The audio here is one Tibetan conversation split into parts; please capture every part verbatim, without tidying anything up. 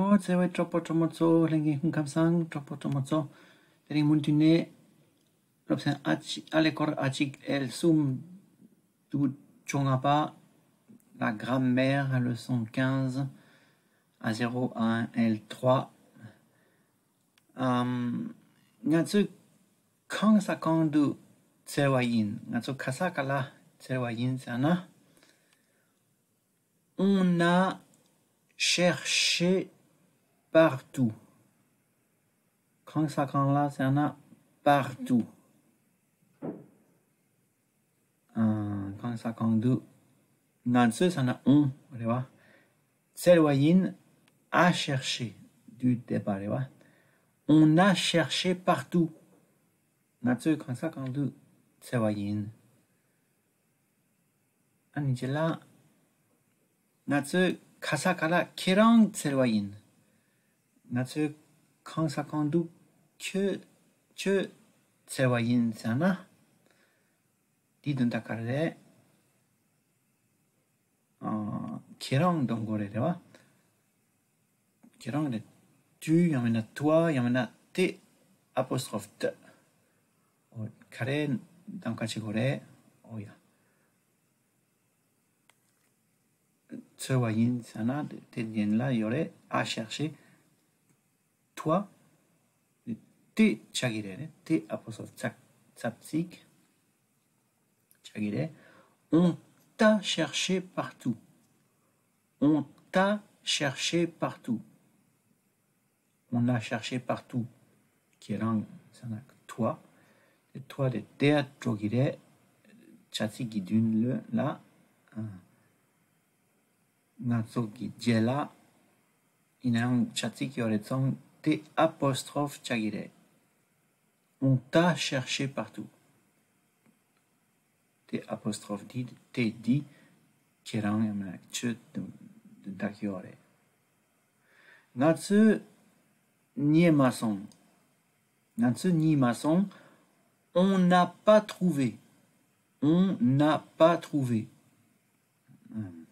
ཨོ་བརྩེ་བའི་གྲོགས་པོ་གྲོགས་མོ་ཚོ། ལྷན་རྒྱས་སྐུ་ཁམས་བཟང་། གྲོགས་པོ་གྲོགས་མོ་ཚོ། དེ་རིང་མུ་མཐུད་ནས་སློབ་ཚན་ཨ་ཅི་ཨ་ལེ་སྐོར་ཨ་གཅིག་ཨེལ་གསུམ་དུ་བཅོ་ལྔ་པ། La grammaire, leçon quinze, A zéro, A un, L trois. ཨམ། ང་ཚོས་གང་ས་གང་དུ་འཚོལ་བ་ཡིན། ང་ཚོ་ག་ས་ག་ལ་འཚོལ་བ་ཡིན་ཟེར་ན། On a cherché partout. གང་ས་གང་ལ་ཟེར་ན་partout. ཨ། གང་ས་གང་དུ། ང་ཚོས་ཟེར་ན་on རེད་བ། འཚོལ་བ་ཡིན། A cherché དུས་འདས་པ་རེད་བ། On a cherché partout. ང་ཚོས་གང་ས་གང་དུ་འཚོལ་བ་ཡིན། ཨ་ནི་རྗེས་ལ། ང་ཚོས་ག་ས་ག་ལ་ཁྱེད་རང་འཚོལ་བ་ཡིན། ང་ཚོས་གང་ས་གང་དུ་ཁྱོད་ཁྱོད་འཚོལ་བ་ཡིན་ཟེར་ན། དེའི་དོན་དག་ག་རེ་རེད། ཨ། ཁྱེད་རང་འདོན་དགོས་རེད་རེད་བ། ཁྱེད་རང་རེད། Tu ཡང་མིན་ན་toi ཡང་མིན་ན t'apostrophe t. ཨོ། ག་རེ་གདམ་ག་བྱེད་དགོས་རེད། ཨོ་ཡ། འཚོལ་བ་ཡིན་ཟེར་ན་དེ་རྗེས་ལ་ཡོད་རེད། A cherché, toi, t ཆགས་ཀྱི་རེད། T'apostrophe ཚབ་ཚིག་ཆགས་ཀྱི་རེད། On t'a cherché partout. On t'a cherché partout. On a cherché partout. ཁྱེད་རང་ཟེར་ན་toi. དེ་toi དེ་t འགྲོ་གི་རེད། བྱ་ཚིག་གི་མདུན་ལ། ཨ། ང་ཚོ་གི་རྗེས་ལ། ཡིན་ནའང་བྱ་ཚིག་ཡོད་རེད་ཙང་དེ་apostrophe ཆགས་ཀྱི་རེད། On t'a cherché partout. T'apostrophe འདི་t འདི་ཁྱེད་རང་ཡང་མིན་ན་ཁྱོད་དོན་དག་ཡོད་རེད། ང་ཚོས་རྙེད་མ་སོང་། ང་ཚོས་རྙེད་མ་སོང་། On n'a pas trouvé. On n'a pas trouvé. ཨམ།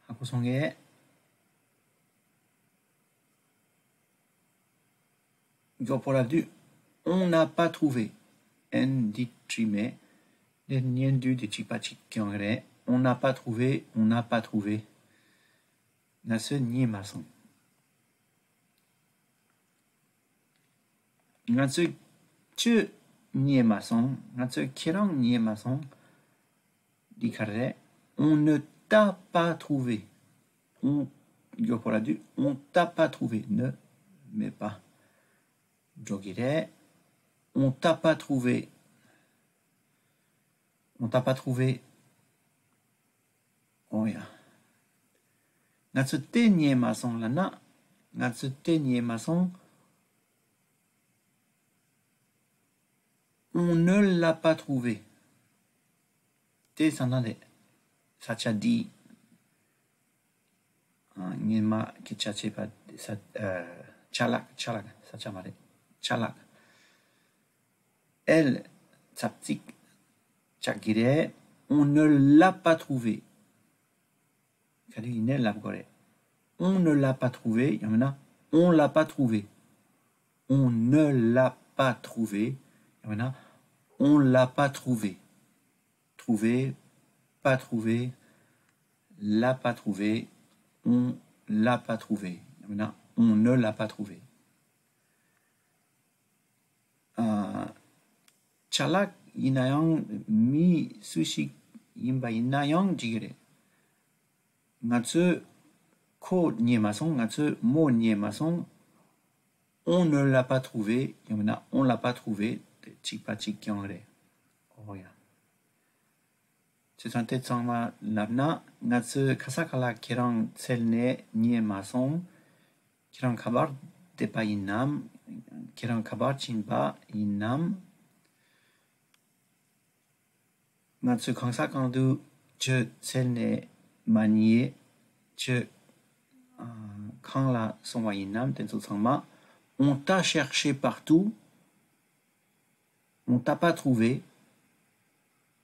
ཧ་གོ་སོང་ངས། མགྱོགས་པོ་ལབ་དུས། On n'a pas trouvé. N འདི་བྲིས་མེད། འདི་ཉན་དུས་འདི་གཅིག་པ་གཅིག་རྐྱང་རེད། On n'a pas trouvé. On n'a pas trouvé. ང་ཚོས་རྙེད་མ་སོང་། ང་ཚོས་ཁྱོད་རྙེད་མ་སོང་། ང་ཚོས་ཁྱེད་རང་རྙེད་མ་སོང་། འདི་ག་རེ་རེད། On ne t'a pas trouvé. On མགྱོགས་པོ་ལབ་དུས། On t'a pas trouvé. Ne མེད་པ་འགྲོ་གི་རེད། On t'a pas trouvé. On t'a pas trouvé. ཨོ་ཡ། ང་ཚོས་དེ་རྙེད་མ་སོང་ལབ་ན། ང་ཚོས་དེ་རྙེད་མ་སོང་། On ne l'a pas trouvé. དེ་ས་ན་རེད། ས་ཆ་འདི། ཨ། སྔོན་མ་སྐད་ཆ་བྱས་པ་ས། ཨ། ཅ་ལག་ཅ་ལག་ས་ཆ་མ་རེད། ཅ་ལག L ཚབ་ཚིག་ཆགས་ཀྱི་རེད། On ne l'a pas trouvé. ག་རེ་ཡིན་ནའི་ལབ་དགོས་རེད། On ne l'a pas trouvé ཡང་མིན་ན་on l'a pas trouvé. On ne l'a pas trouvé ཡང་མིན་ན་on l'a pas trouvé. Trouvé, pas trouvé, l'a pas trouvé, on l'a pas trouvé ཡང་མིན་ན་on ne l'a pas trouvé. ཨ། ཅ་ལག་ཡིན་ན་ཡང་མི་སུ་ཞིག་ཡིན་པ་ཡིན་ན་ཡང་འགྲིག་གི་རེད། ང་ཚོས་ཁོ་རྙེད་མ་སོང་། ང་ཚོས་མོ་རྙེད་མ་སོང་། On ne l'a pas trouvé ཡང་མིན་ན་on l'a pas trouvé དེ་གཅིག་པ་གཅིག་རྐྱང་རེད། ཨོ་ཡ། བྱས་ཙང་དེ་ཚང་མ་ལབ་ན། ང་ཚོས་ག་ས་ག་ལ་ཁྱེད་རང་འཚོལ་ནས་རྙེད་མ་སོང་། ཁྱེད་རང་ག་པར་བསྡད་པ་ཡིན་ནམ། ཁྱེད་རང་ག་པར་ཕྱིན་པ་ཡིན་ནམ། ང་ཚོས་གང་ས་གང་དུ་ཁྱོད་འཚོལ་ནས་མ་རྙེད། ཁྱོད། ཨ། གང་ལ་སོང་བ་ཡིན་ནམ། དེ་ཚོ་ཚང་མ། On t'a cherché partout. On t'a pas trouvé.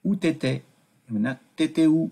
Où t'étais? ཡང་ན་t'étais où?